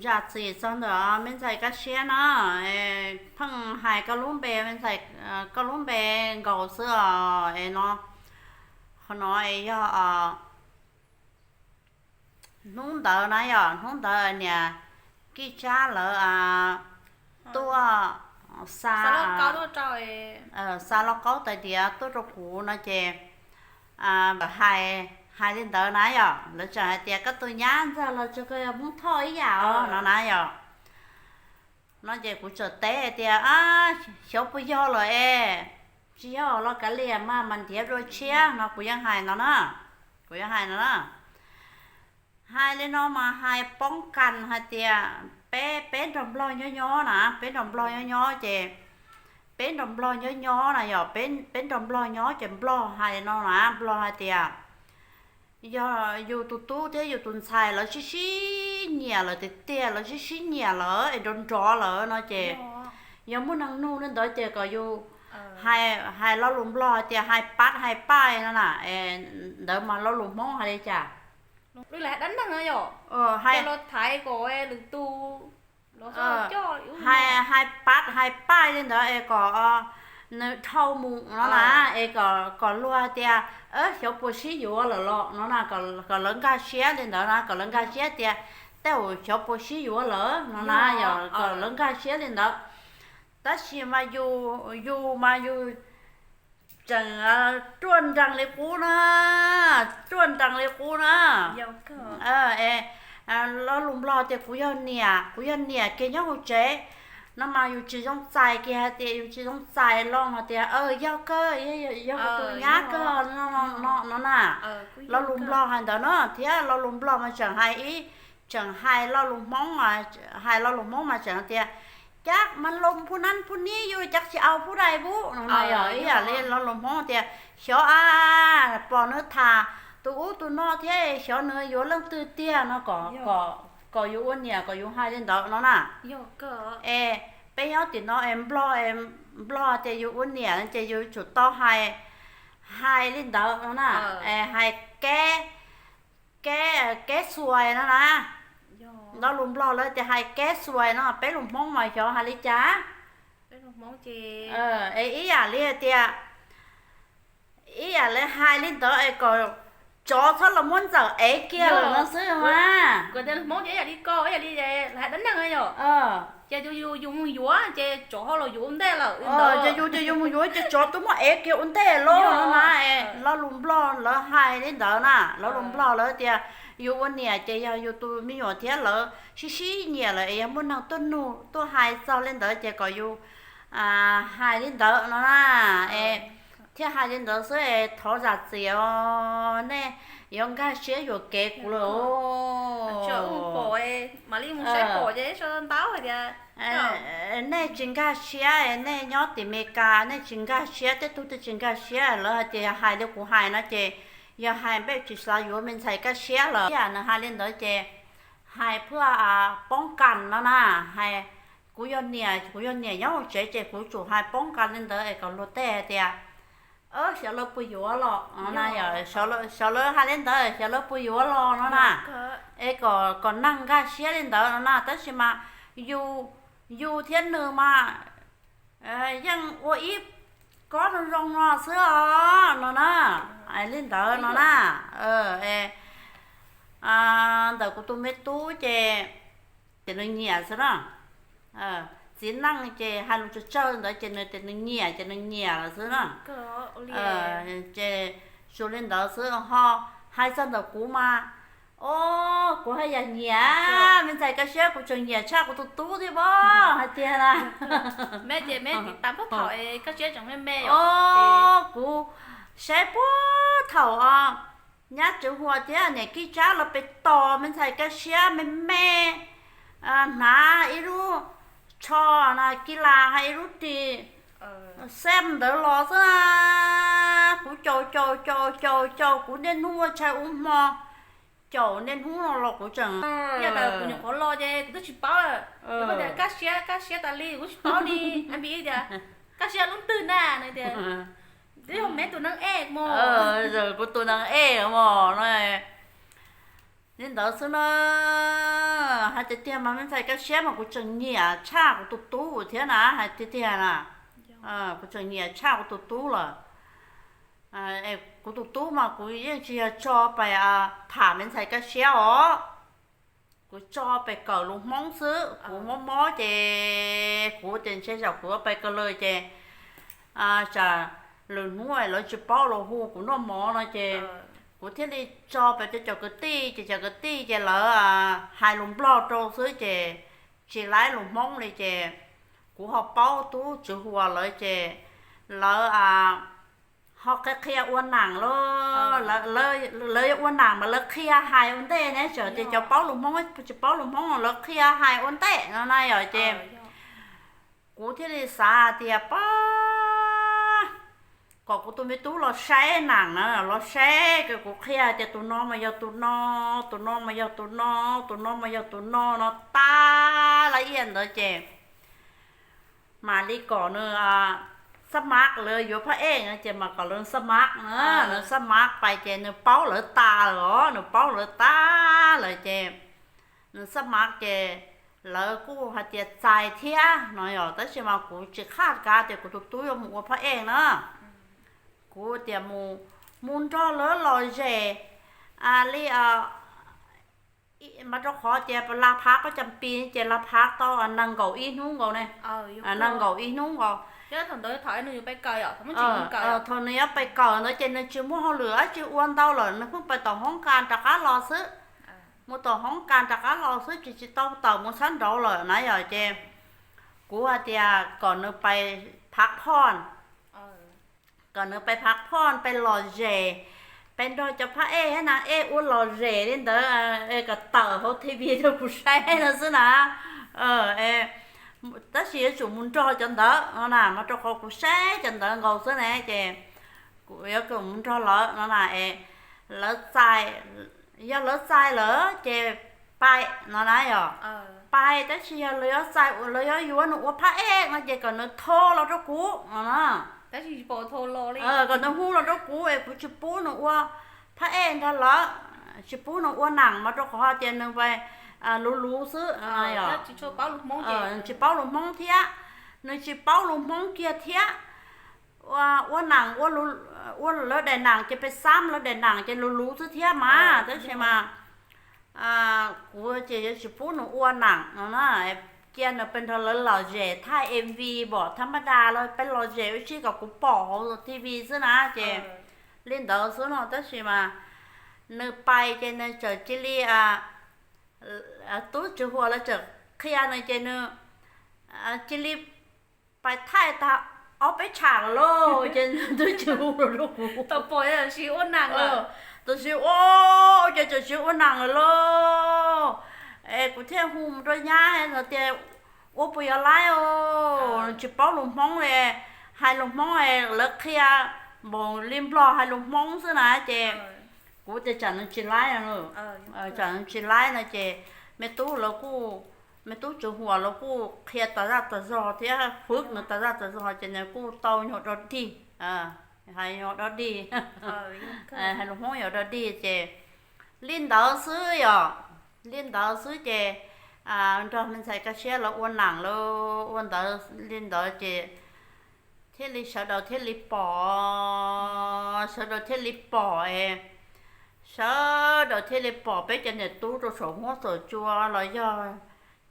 Zam txim txog ntawm me ntxhais Kaj Siab no, pheej hais koj lub npe, me ntxhais, koj lub npe nkaus xwb os es no, qhov no es yog hnub ntawd na yom, hnub ntawd niam Kij Tsab lawv tuaj xa, xa lauj kaub tais diav tuaj rau kuv no ces hais, hais li ntawd na yom, lawv tseem hais tias koj tus nyab ntxawg los tsuas koj yog Hmoob Thoj ib yam os no na yom. No ces kuv txawm teb hais tias, xyov puas yog lawm es, tsis yog los kav liam mas, mas ntiav dua tshiab no, kuv yeej hais no na, kuv yeej hais no na. Hais li no mas hais poob kas hais tias peb, peb nrog Nplog nyob nyob na, peb nrog Nplog nyob nyob ces peb nrog Nplog nyob nyob na yom, peb nrog Nplog nyob ces Nplog hais li no na, Nplog hais tias yog yus tus tub thiab yus tus ntxhais lawv sib sib nyiam lawm tiag tiag, lawv sib sib nyiam lawm es nrov nrov lawm no ces yog muaj neeg nug li ntawd ces kom yus hais, hais lo lus Nplog hais tias hais pab hais paj no na, ntawd mas lo lus Hmoob hais li cas? Dab neeg yom, los thaiv kom lwm tus, hais pab hais paj li ntawd es kom nws dhau mus no na, es kom luag tias xyov puas sib yuav lawm los no na, kom lawv nkag siab li ntawd na, kom lawv nkag siab tias tej zaum xyov puas sib yuav lawm no na, yog kom lawv nkag siab li ntawd. Tab sis mas yus, yus mas yus tseem ruaj nrees li qub na, ruaj nrees li qub na. Lo lus Nplog tias kuv yog niam, kuv yog niam kiag nyob hauv tsev no mas yus tsis zoo txais kiag hais tias yus tsis zoo txais los hais tias yog kawg, yog kuv tus nyab kawg no na. Lo lus Nplog hais ntawd na, thiab lo lus Nplog mas tseem hais ib, tseem hais lo lus Hmoob, hais lo lus Hmoob mas tseem tias cab mas loo phu nab phu nib yus cab tsis au phu dai pub no na, yog ib yam li lo lus Hmoob tias xyov a, pom nws tham tus ub tus no thiab xyov nws yuav leej twg tiag no, kom yus ua niam kom yus hais li ntawd no na. Es peb nyob tim no es Nplog, Nplog tias yus ua niam ces yus tsum tau hais, hais li ntawd no na, hais keb, keb, keb xuas no na. Lo lus Nplog lawv tias hais keb xuas no, peb lus Hmoob mas xyov hais li cas. Es ib yam li hais tias, ib yam li hais li ntawd es kom tsov txhob los muab ntxawm ev kiag lawm no xwb mas. Hmoob ces ib yam li ko, ib yam li hais dab neeg yom. Ces yus mus yuav ces tsov ho los yuav ua ntej lawm. Ces yus, ces yus mus yuav ces tsov twb muab ev kiag ua ntej lawm no na. Lo lus Nplog lawv hais li ntawd na, lo lus Nplog lawv tias yus ua niam ces yog yus tus me nyuam thiab lawv sib sib nyiam lawm es yog muaj neeg tuaj nug tuaj hais txog li ntawd ces kom yus hais li ntawd no na. Es thiaj hais li ntawd xwb es thov zam txim os, nej yuav nkag siab yuam kev kuv lawm. Nej tsis nkag siab, nej nyob tim Meskas nej tsis nkag siab, tej tug twb tsis nkag siab, lawv hais tias yog hais li kuv hais no ces yog hais npej tsis xav yuav me ntxhais Kaj Siab lawm. Ib yam nws hais li ntawd ces hais phwj poob kas no na, hais kuv yog niam, kuv yog niam nyob hauv tsev ces kuv tsum hais poob kas li ntawd es kom luag tej hais tias xyov lawv puas yuav los no na, xyov lawv hais li ntawd xyov lawv puas yuav los no na, es kom, kom neeg nkag siab li ntawd no na. Tab sis mas yus, yus thiab nws mas yeej ua ib kob zoo zoo no xwb os no na, li ntawd no na. Ntawm kuv tus me tub ces, ces nws nyiam xwb na. Txiv neej ces hais lus tsawg tsawg ntawd ces nws tias nws nyiam ces nws nyiam lawm xwb na. Ces zoo li ntawd xwb ho. Hais txog ntawm kuv mas, o, kuv haj yam nyiam me ntxhais Kaj Siab, kuv tseem nyiam tshaj kuv tus tub thiab pob hais tiag na. O, kuv saib puag thaum nyab Tswv Huas thiab niam Kij Tsab los pem tos me ntxhais Kaj Siab me me, hnav ib lub tsho na, kis las hais ib lub ris xeeb ntawd los xwb na. Kuv caum caum caum caum caum kuv niaj hnub ua tshais ua hmo, caum niaj hnub no los kuv tseem, kuv nyuam qhuav los ces kuv twb tsis paub. Kaj Siab, Kaj Siab tas li kuv tsis paub li. Tias Kaj Siab lub twg na no tias, twb yog me tus neeg ej mos. Kuv tus neeg ej mos no. Li ntawd xwb na. Hais tiag tiag mas me ntxhais Kaj Siab mas kuv tseem nyiam tshaj kuv tus tub thiab na, hais tiag tiag na. Kuv tseem nyiam tshaj kuv tus tub lawm. Kuv tus tub mas kuv yeej tsis yog tso pais tham me ntxhais Kaj Siab os. Kuv tso pais kawm lus Hmoob xwb, kuv mob mob ces kuv tias ntshe zaum kuv pais kawm lawm ces tsam lwm hnub lawv tsis paub los hu kuv noj mov no ces kuv thiaj li tso pais rau cov kwv tij ces cov kwv tij ces lawv hais lus Nplog rau xwb ces tsis laib lus Hmoob li ces kuv ho paub tub Tswv Huas lawv ces lawv ho qhia qhia ua nam lauj, lawv yuav ua nam mas lawv qhia hais ua ntej ne, txawm tias cov paub lus Hmoob tsis paub lus Hmoob lawv qhia hais ua ntej no na yom ces kuv thiaj li xav tias pab kom kuv tus me tub los saib nam na, los saib kuv qhia tias tus no mas yog tus no, tus no mas yog tus no, tus no mas yog tus no no tag lawm ntawd ces mam li kom nws xab mav lawv yuav phab ej no ces mam kom lawv xab mav na, lawv xab mav pais ces nws paub lawv tas lawm os, nws paub lawv tas lawm ces nws xab mav ces lawv kuj hais tias txais thiab no yom, tab sis mas kuv tsis qhaj kav tias kuv tus tub yuav mus ua phab ej na. Kuv tias mus, mus nrog lawv lom zem li mas rau qhov tias laj phav koj cas pis ces laj phav tau nees nkaum ib hnub nkaus ne, nees nkaum ib hnub nkaus. Thaum nws yuav pais kawm ntawd ces nws tsis muaj hauj lwm dab tsi ua ntau lawm, nws pheej pais tom hoob kas rov qab los xwb. Mus tom hoob kas rov qab los xwb ces tsis tau tawm mus sab nraud lawm na yom ces kuv hais tias kom nws pais phav phoj, kom nws pais phav phoj, pais lom zem, pais nrog cov phab ej thiab nas ej ua lom zem li ntawd, kom tawm hauv T V rau kuv saib no xwb na. Tab sis yuav tsum mus nrog cov ntawd no na, mas rau qhov kuv saib cov ntawd nkaus xwb ne ces kuv yuav kom mus nrog lawv no na es lawv txais, yog lawv txais lawm ces pais no na yom, pais, tab sis yog lawv yuav txais, lawv yuav yuav nws ua phab ej no ces kom nws thau los rau kuv no na. Kom nws hu los rau kuv es kuv tsis pub nws ua phab ej nrog lawv, tsis pub nws ua nam mas rau qhov hais tias nws luv luv xwb, tsis paub lus Hmoob thiab, nws tsis paub lus Hmoob kiag thiab. Ua nam, ua lawv daim nam ces peb xab lawv daim nam ces luv luv xwb thiab mas, tab sis mas kuv ces yuav tsis pub nws ua nam no na, cia nws pes nrog lawv lom zem thaij M V pom thab mab da los peb lom zem ua si kom kuv pom hauv T V xwb na ces li ntawd xwb no, tab sis mas nws pais ces nws txawm cia li, tub Tswv Huas lawv txawm qhia nws ces nws cia li pais thaij tag ob peb tsham lawm lauj ces nws twb tsis hu los rau kuv. Tam sim ua ces txawm tsis ua nam lawm lauj. Es kuv thiaj hu mus rau nyab no tias ua puas yog laib os, nws tsis paub lus Hmoob li, hais lus Hmoob lawv qhia npaum li Nplog hais lus Hmoob xwb na ces kuv tias tsam nws tsis laib, tsam nws tsis laib no ces me tub lawv kuj, me tub Tswv Huas lawv kuj qhia tas zaj tas zog thiab fwv nws tas zaj tas zog ces nws kuj tau nyuag dog dig, hais nyuag dog dig, hais lus Hmoob nyuag dog dig ces li ntawd xwb yom, li ntawd xwb ces nrog me ntxhais Kaj Siab lawv ua nam lawv ua ntawd li ntawd ces thiaj li sawv daws thiaj li pom, sawv daws thiaj li pom es, sawv daws thiaj li pom peb cov niam tub rau saum huab saum cua los yog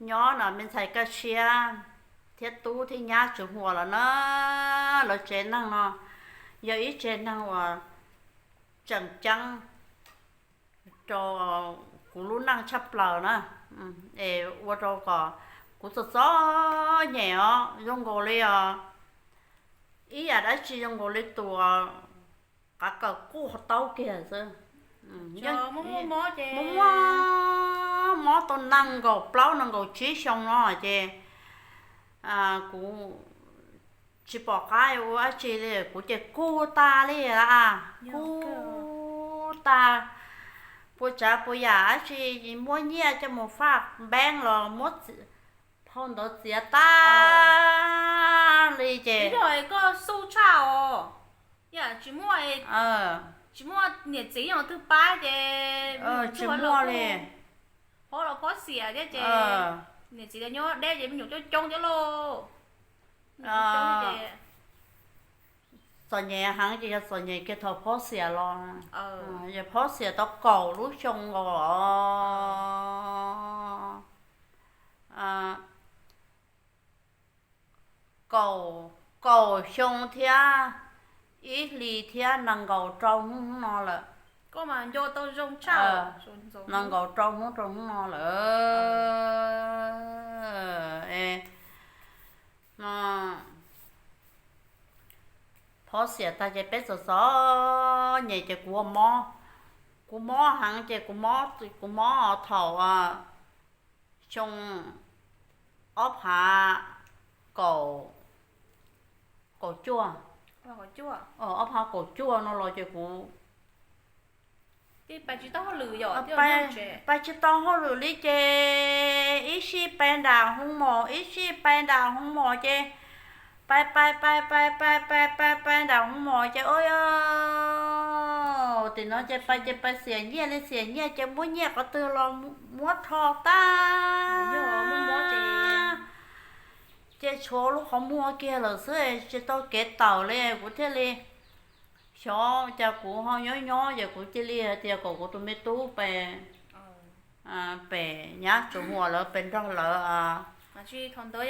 nyob no me ntxhais Kaj Siab thiab tub thiab nyab Tswv Huas los na, lawv tsev neeg no yog ib tsev neeg uas tseem ceeb rau kuv lub neej tshaj plaws na, es ua rau kom kuv txom txom nyem os, zoo nkaus li os, ib yam dab tsi zoo nkaus li tus qav kaws quj qhov taub kiag xwb. Muaj mob tau nees nkaum plaub nees nkaum tsib xyoo no ces kuv tsis pom qab ua dab tsi li, kuv ces kug tag li, kug tag, puas tsav puas yam dab tsi muab nyiaj coj mus faj npeeb los muab phau ntawd txiav tag li ces koj xub tshaj os, tsis muaj, tsis muaj niam txiv twg pab ces tsis muaj li, phob los phob xiam thiab ces niam txiv lawv nyob deb ces me nyuam coob coob thiab lauj. Txom nyem heev ces yog txom nyem kiag thaum phob xiam los, yog phob xiam tau kaum lub xyoo los, kaum, kaum xyoo thiab ib hlis thiab nees nkaum rau hnub no lawm. Nees nkaum rau hnub rau hnub no lawm. Phob xiam tag ces peb txom txom nyem ces kuv mob, kuv mob heev ces kuv mob, kuv mob thaum xyoo ob phav kaum, kaum cuaj, ob phav kaum cuaj no los ces kuv pais tsis tau hauj lwm li ces ib sij pais nram hoo mos, ib sij pais nram hoo mos ces pais pais pais pais pais pais pais pais nram hoo mos ces ua tim no ces pais ces pais xiam nyiaj li, xiam nyiaj ces muab nyiaj qhov twg los muab rho tag, ces tshuav lub qhov muag kiag lawm xwb, tsis tau kev tawm li. Kuv thiaj li xyov cas kuv ho nyob nyob ces kuv cia li hais tias kom kuv tus me tub pais pem nyab tsuv huam lawv pais nrog lawv. Thaum ntawd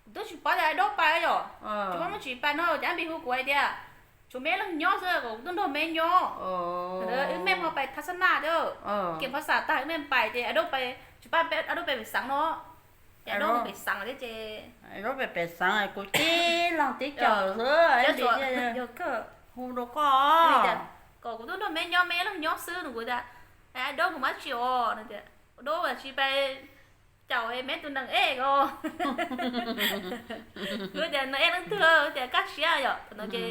kuv twb tsis paub tias Aib Daub pais yom, tsis paub muab tsis pais no ces Aib Npis hu kuv hais tias tshuav me leej nyob xwb, kom kuv tuaj nrog me nyob. Thaum ntawd wb me ho pais thaj xab naj thiab, kiam phas xas tag wb me pais ces Aib Daub pais, tsis paub Aib Daub pais pem xeev no, ces Aib Daub pem xeev thiab ces Aib Daub pem pem xeev, kuv tib leeg tib caug xwb, hu rau koj, kom kuv tuaj nrog me nyob, me leej nyob xwb no, kuv tias Aib Daub kuv mam tsis os, Aib Daub tsis pais caum me tus nees ej ko. Kuv tias nees ej leej twg, tias Kaj Siab yom, thaum ntawd ces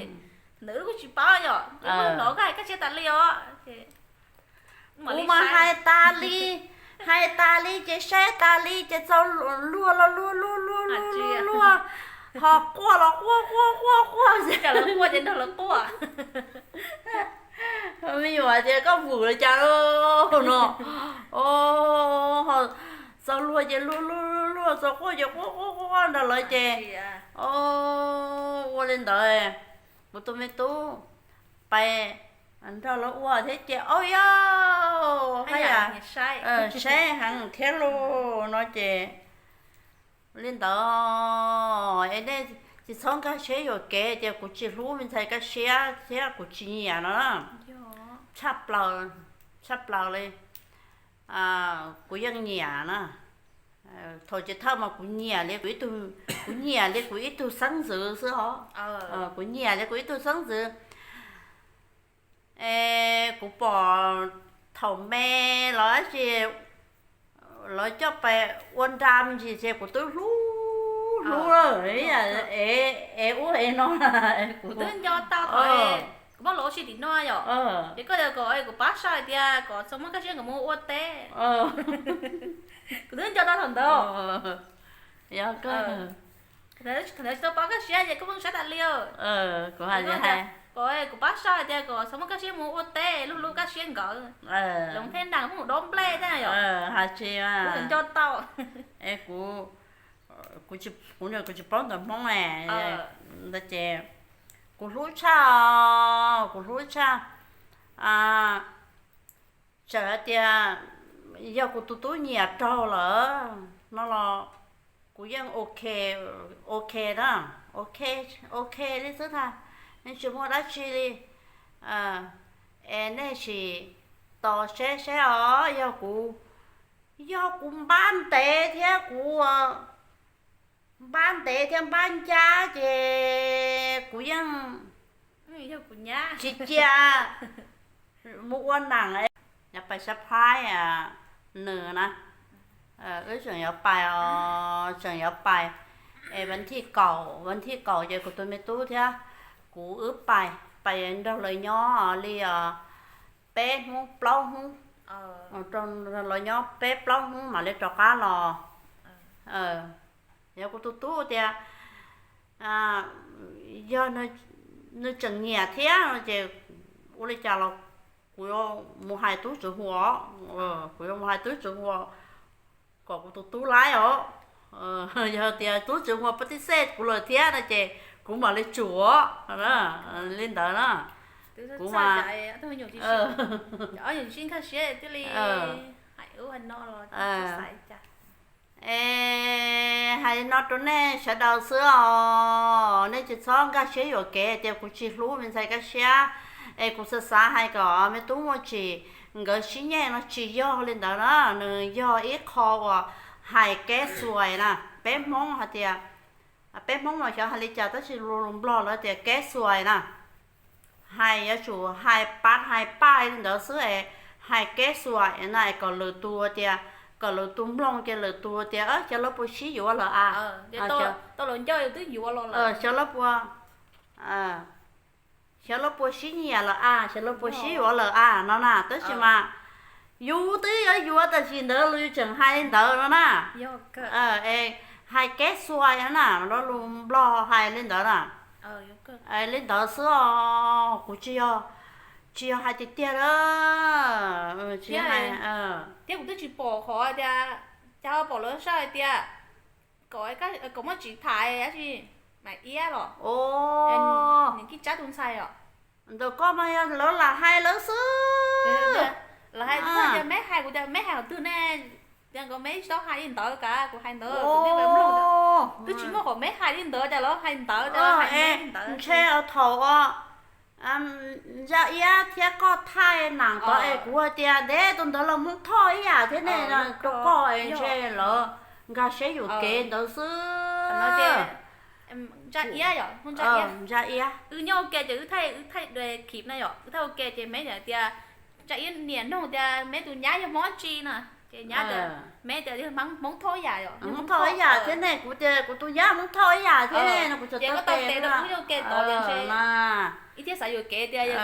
thaum ntawd wb kuj tsis paub yom, wb hnov Kaj Siab tas li os. Kuv mas hais tas li, hais tas li ces saib tas li ces txog luag los luag luag luag luag luag, ho quaj los quaj quaj quaj quaj, quaj ces nrog lawv quaj. Me nyuam tias koj vwm li cas no, txog luag ces luag luag luag luag, txog quaj ces quaj quaj quaj nrog lawv ces ua li ntawd. Kuv tus me tub pais nrog lawv ua thiab ces au yau, haj yam saib heev thiab lauj no ces li ntawd es nej tsis txhob nkag siab yuam kev tias kuv tsis hlub me ntxhais Kaj Siab thiab kuv tsis nyiam no, tshaj plaws, tshaj plaws li. Kuv yeej nyiam na, thaum tsis thawj mas kuv nyiam li kuv ib tug, kuv nyiam li kuv ib tug xeeb ntxwv xwb os, kuv nyiam li kuv ib tug xeeb ntxwv. Es kuv pom thaum me los dab tsi lawv coj pais ua nra me ntsis ces kuv twb hlub hlub lawm, es ub es no, kuv twb nco tau thaum kuv muab los ua si tim no yom, ces koj tias kom kuv pab saib hais tias kom txhob muab Kaj Siab nkawd mus ua teb, kuv twb nco tau thaum ntawd. Thaum ntawd tsis tau paub Kaj Siab ces koj pheej saib tas li. Kuv hais tias kom kuv pab saib hais tias kom txhob muab Kaj Siab mus ua teb, hlub hlub Kaj Siab nkawd, los thej nas pheej mus dob nplej thiab yom, hais tsis, kuv nco tau. Es kuv, kuv tsis paub ntawv Hmoob ntawd ces kuv hlub tshaj, kuv hlub tshaj. Txawm hais tias yog kuv tus tub nyiam raug lawm no los kuv yeej ok, ok na, ok, ok li xwb ntag, yeej tsis muaj dab tsi li. Es nej sim tos saib saib os, yog kuv, yog kuv npab ntev thiab kuv npab ntev thiab npab ncab ces kuv yeej tsis cia mus ua neej, pais surprise nws na. Wb tseem yuav pais os, tseem yuav pais. Es vas thij kaum, vas thij kaum ces kuv tus me tub thiab kuv wb pais, pais nrog lawv nyob li os peb hnub plaub hnub, los nyob peb plaub hnub mam li rov qab los. Yog kuv tus tub tias yog nws tseem nyiam thiab no ces ua li cas los kuv yuav mus hais tub tswv huas, kuv yuav mus hais tub tswv huas kom kuv tus tub laib os. Yog tias tub tseem muaj pab tib xej kuv lawm thiab no ces kuv mam li tsum li ntawd na. Kuv mas hais li no rau nej sawv daws xwb os, nej tsis txhob nkag siab yuam kev tias kuv tsis hlub me ntxhais Kaj Siab. Es kuv xav xav hais kom me tub Muaj Tsim nkawd sib nyiam no tsis yog li ntawd na, nws yog ib qho uas hais kev xuas na. Peb Hmoob hais tias, peb Hmoob mas xyov hais li cas tab sis lus Nplog lawv tias kev xuas na. Hais yuav tsum hais pab hais paj li ntawd xwb es, hais kev xuas na es kom lwm tus tias, kom lwm tus mloog ces lwm tus tias xyov lawv puas sib yuav lawm a. Xyov lawv puas, xyov lawv puas sib nyiam lawm a, xyov lawv puas sib yuav lawm a no na. Tab sis mas yus twb yuav yuav tam sim ntawd los yus tseem hais li ntawd no na. Hais kev xuas na, lus Nplog hais li ntawd na. Li ntawd xwb os, kuv tsis yog, tsis yog hais tiag tiag lawm. Thiab kuv twb tsis pom qhov tias, cas pom lawv sau hais tias kom Muaj Tsim tham dab tsi, Maiv Iab los, nws Kib Tsab tus ntxhais os. Ntawm koj mas yog lawv lam hais lawv xwb. Lawv hais tias, meb hais, kuv tias meb hais qhov twg ne, tias nkawd meb tsis tau hais li ntawd, kuv hais ntawd, kuv twb mloog, twb tsis muaj qhov meb hais li ntawd, cas lawv hais ntawd, cas lawv hais li ntawd. Ntshe thaum Ntsa Iab thiab koj thaij nam tod es kuv hais tias ntev tus ntawd los Hmoob Thoj ib yam thiab ne, rau koj es ntshe lawv nkag siab yuam kev ntawd xwb. Ntsa Iab, wb nyob ua ke ces wb thaij, wb thaij khiv na yom, wb thaij ua ke ces meb tias, Ntsa Iab niam nug tias meb tus nyab yog Hmoob dab tsi no, ces nyab tias, meb tias Hmoob Thoj ib yam yom, Hmoob Thoj ib yam thiab ne, kuv tias kuv tus nyab Hmoob Thoj ib yam thiab ne no, kuv txawm tau tes rau wb nyob ua ke tod tias ntshe ib thiab xav yuam kev tias yog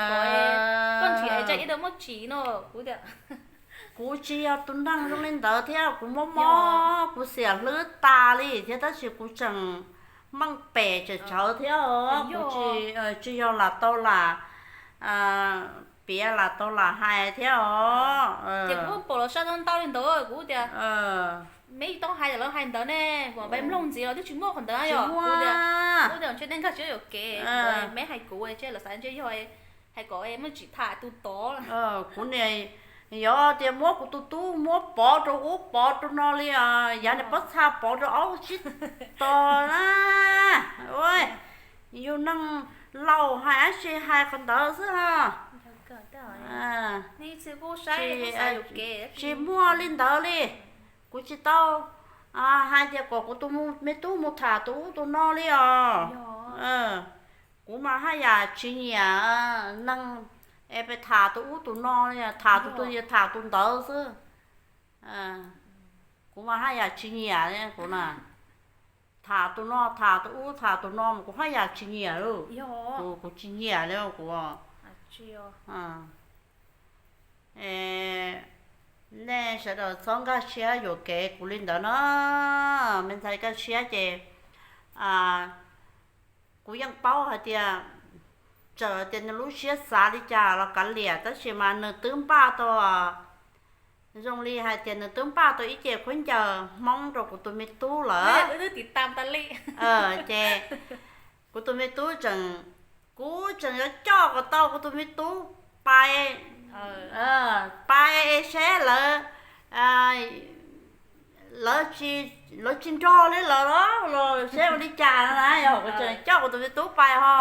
koj nrhiav Ntsa Iab rau Muaj Tsim no, kuv tias kuv tsis yog tus neeg zoo li ntawd thiab, kuv mob mob kuv xiam hlwb tas li thiab, tab sis kuv tseem meej pem tseem tsawv thiab os, kuv tsis, tsis yog lam tau lam piav lam tau lam hais thiab os. Ces kuv pom los sab ntau ntau li ntawd kuv tias meb tsis tau hais, lawv hais ntawd ne, kuv pais mloog ntxiv los twb tsis muaj qhov ntawd yom. Kuv tias ntshe nej nkag siab yuam kev, meb hais kuv ntshe lawv xav ntshe yog hais kom Muaj Tsim tham tus tod. Kuv niam yog tias muab kuv tus tub muab pov rau ub pov rau no li, yav niag pob txha pov rau aub sib tog na. Yus neeg laus hais dab tsi hais qhov ntawd xwb os. Tsis muaj li ntawd li. Kuv tsis tau hais tias kom kuv tus me tub mus tham tus ub tus no li os. Kuv mas haj yam tsis nyiam neeg es pes tham tus ub tus no li, tham tus twg tham tus ntawd xwb. Kuv mas haj yam tsis nyiam kuv na. Tham tus no tham tus ub tham tus no mas kuv haj yam tsis nyiam li. Kuv, kuv tsis nyiam li kuv. Nej sawv daws txhob nkag siab yuam kev kuv li ntawd na. Me ntxhais Kaj Siab ces kuv yeej paub hais tias txawm tias nws lub siab xav li cas los kav liam, tab sis mas nws twb npaj tau, zoo li hais tias nws twb npaj tau ib ce khaub ncaws Hmoob rau kuv tus me tub lawm. Ces kuv tus me tub tseem, kuv tseem yuav coj kom tau kuv tus me tub pais, pais es seb lawv, lawv tsis, lawv tsis nrog li lawm los seb ua li cas na. Yog kuv tseem coj kuv tus me tub pais ho,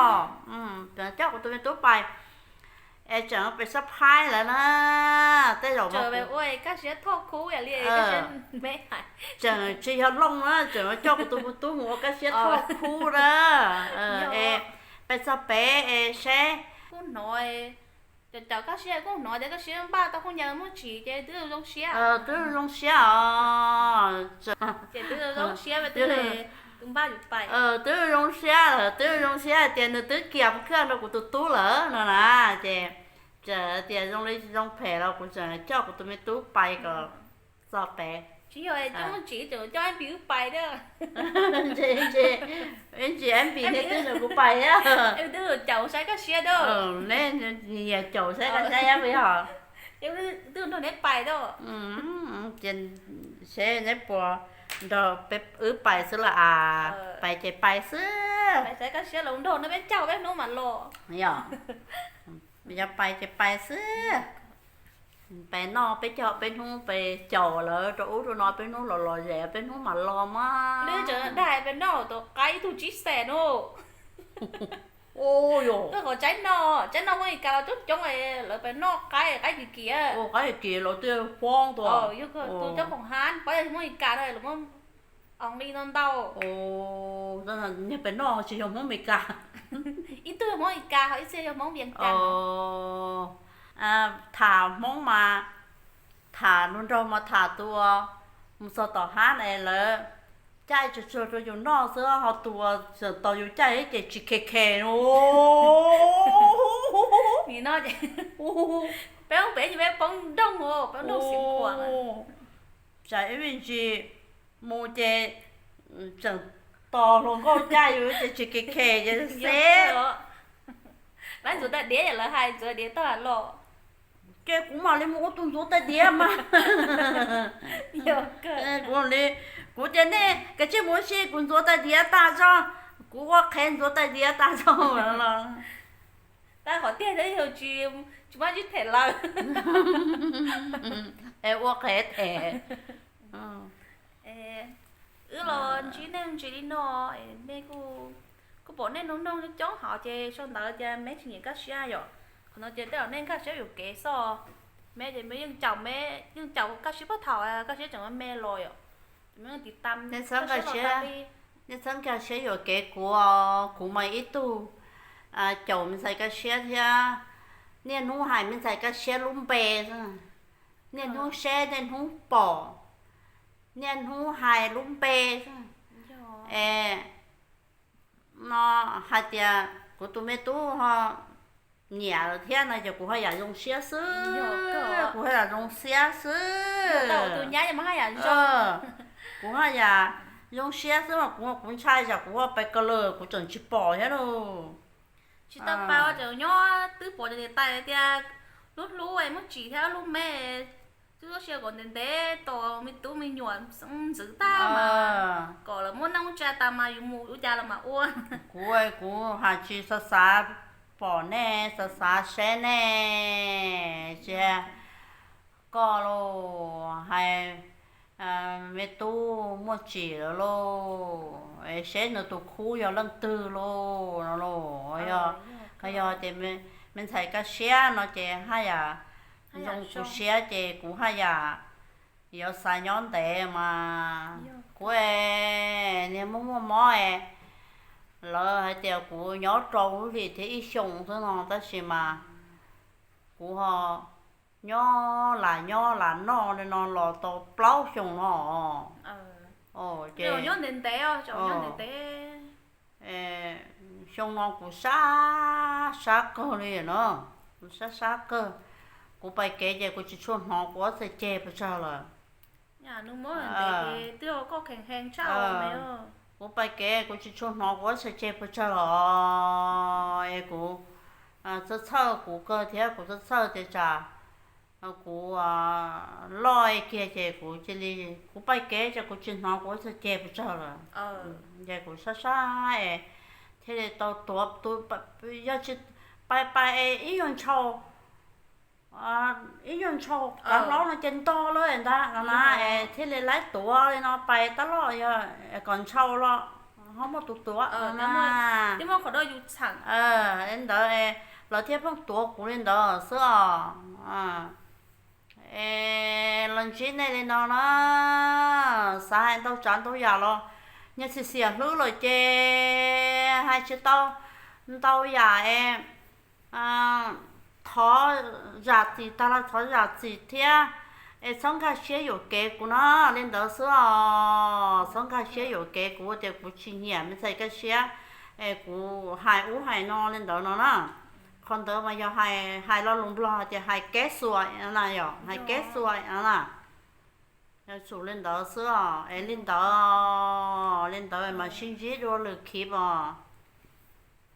coj kuv tus me tub pais es tseem pais surprise lawv na. Tej zaum tseem tsis yog looj na, tseem coj kuv tus me tub mus ua Kaj Siab thoj khub na. Es pais txog pem es seb, kuv hnov, cov Kaj Siab kuv hnov tias Kaj Siab npaj tau khaub ncaws Muaj Tsim ces twb zoo siab, twb zoo siab os. Ces twb zoo siab, twb zoo siab lawm, twb zoo siab hais tias nws twb kiam mus khaj rau kuv tus tub lawm no na. Ces txawm tias zoo li zoo phem los kuv tseem coj kuv tus me tub pais kom txog pem. Tsis yog coj Muaj Tsim, tseem coj Ab Npis wb pais thiab. Ntsis Ab Npis thiab twb nrog kuv pais thiab. Twb caum saib Kaj Siab thiab. Neb nyiam caum saib Kaj Siab thiab puas yog? Twb nrog neb pais thiab. Ces Seb neb puas nrog wb pais xwb los as? Pais ces pais xwb. Peb caug peb hnub mas los. Yog, yog pais ces pais xwb. Pais noj peb caug peb hnub, pais caum lawv rau ub rau no peb hnub, los los zem peb hnub mam los mas. Lwb tseem dag pais noj tus qaib ib tug tsib xees no. Ua, yog, qhov tsaib noj, tsaib noj Hmoob Mes Kas los coob coob, lawv pais noj qaib, qaib kim kim, qaib kim los twb foob tuaj. Yog tus coj khoom hab, pab yog Hmoob Mes Kas no lawv muab only no ntau. Niag pais noj tsis yog Hmoob Mes Kas. Ib tug yog Hmoob Mes Kas ho ib tug yog Hmoob Vias Cas. Tham Hmoob mas, tham nraug nraug mas tham tus uas mus txog tom hab na lawv caij tsuag tsuag rau yus noj xwb, ho tus uas tseem tos yus caij ces tsis khe khe. Peb peb poob nroog, peb nroog xiv khuam. Tsam ib me ntsis mus ces tseem tos hluas nkauj caij yus ces tsis khe khe ces xeb. Lawv ntxuav tais diav, lawv hais ntxuav diav tag los. Ces kuv mam li mus ua tus ntxuav tais diav mas. Kuv li, kuv tias nej kav tsij mus ua si, kuv ntxuav tais diav tag zog, kuv ua qhev ntxuav tais diav tag zog los. Tab qhov tiag thiab yog tsis, tsis muaj tsis them lawv. Es ua qhev them. Wb los ntsib nej ntsis li no, nej kuj, kuj pom nej nug noog coob coob hov ces sau ntawv tias meb tsis nyiam kaj siab yom. Qhov no ces tej zaum nej nkag siab yuam kev xwb. Meb ces meb yeej caum, meb yeej caum kaj siab puag thaum kaj siab tseem me los yom. Ces meb yeej tiv tam, nej txhob nkag siab yuam kev kuv, kuv mas ib tug caum me ntxhais kaj siab thiab, niaj hnub hais me ntxhais kaj siab lub npe, niaj hnub seb niaj hnub pom, niaj hnub hais lub npe. Es no hais tias kuv tus me tub ho nyiam lawm thiab no ces kuv haj yam zoo siab xwb, kuv haj yam zoo siab xwb. Kuv haj yam zoo siab xwb mas kuv, kuv ntshai tsam kuv ua pais ko lawm kuv tseem tsis pom thiab lauj. Tsis tau pais ua tseem nyob twb pom cov niam tais tias lub hlub muaj tsim thiab lub me, twb ua sia kom ntev ntev tos me tub me nyuam ntxwv tag mas, kom lawv muaj neej muaj tsa tas mas yus mus ua cas los mam ua. Kuv, kuv hais tsis xav xav pom nej, xav xav saib nej, tsis koj lauj, hais me tub muaj tsim lawm lauj, es seb nws tus khub yog leej twg lauj no lauj. Yog, yog ces me ntxhais kaj siab no ces haj yam zoo kuv siab ces kuv haj yam yuav xav nyob ntev mas. Kuv niag muaj muaj mob es lawv hais tias kuv nyob rau lub hlis thiab ib xyoos xwb no tab sis mas kuv ho nyob lam nyob lam noj li no los tau plaub xyoos no. Ces xyoo no kuv sab sab kawg li no, kuv sab sab kawg. Kuv pais kev ces kuv tsis tshua hnov kuv ob txhais ceg pes tsawg lawm. Kuv pais kev kuv tsis tshua hnov kuv ob txhais ceg pes tsawg lawm. Es kuv txhawj txhawj kuv kawg thiab, kuv txhawj txhawj tias tsam kuv loj kiag ces kuv cia li, kuv pais kev ces kuv tsis hnov kuv ob txhais ceg pes tsawg lawm. Ces kuv sab sab es thiaj li tau tuav, yog tsis pais pais es ib nyuag ntshaus, ib nyuag ntshaus kav hlaub no ces ntog lawm ntag no na, es thiaj li laib tuav li no pais tab loj yog kom ntshaus los ho muaj tus tuav no na. Li ntawd lawv thiaj pheej tuav kuv li ntawd xwb os. Es los ntsib nej li no na, xav hais ntau tsav ntau yam los nyias xiam xiam hlwb lawm ces hais tsis tau ntau yam es thov zam txim tag los thov zam txim thiab, es txhob nkag siab yuam kev kuv na. Li ntawd xwb os, txhob nkag siab yuam kev kuv tias kuv tsis nyiam me ntxhais kaj siab, es kuv hais ub hais no li ntawd no na. Qhov ntawd mas yog hais lo lus Nplog tias hais kev xuas na, yog hais kev xuas na. Yog tsum li ntawd xwb os, es li ntawd, li ntawd mas sib ntsib dua lwm khiv os.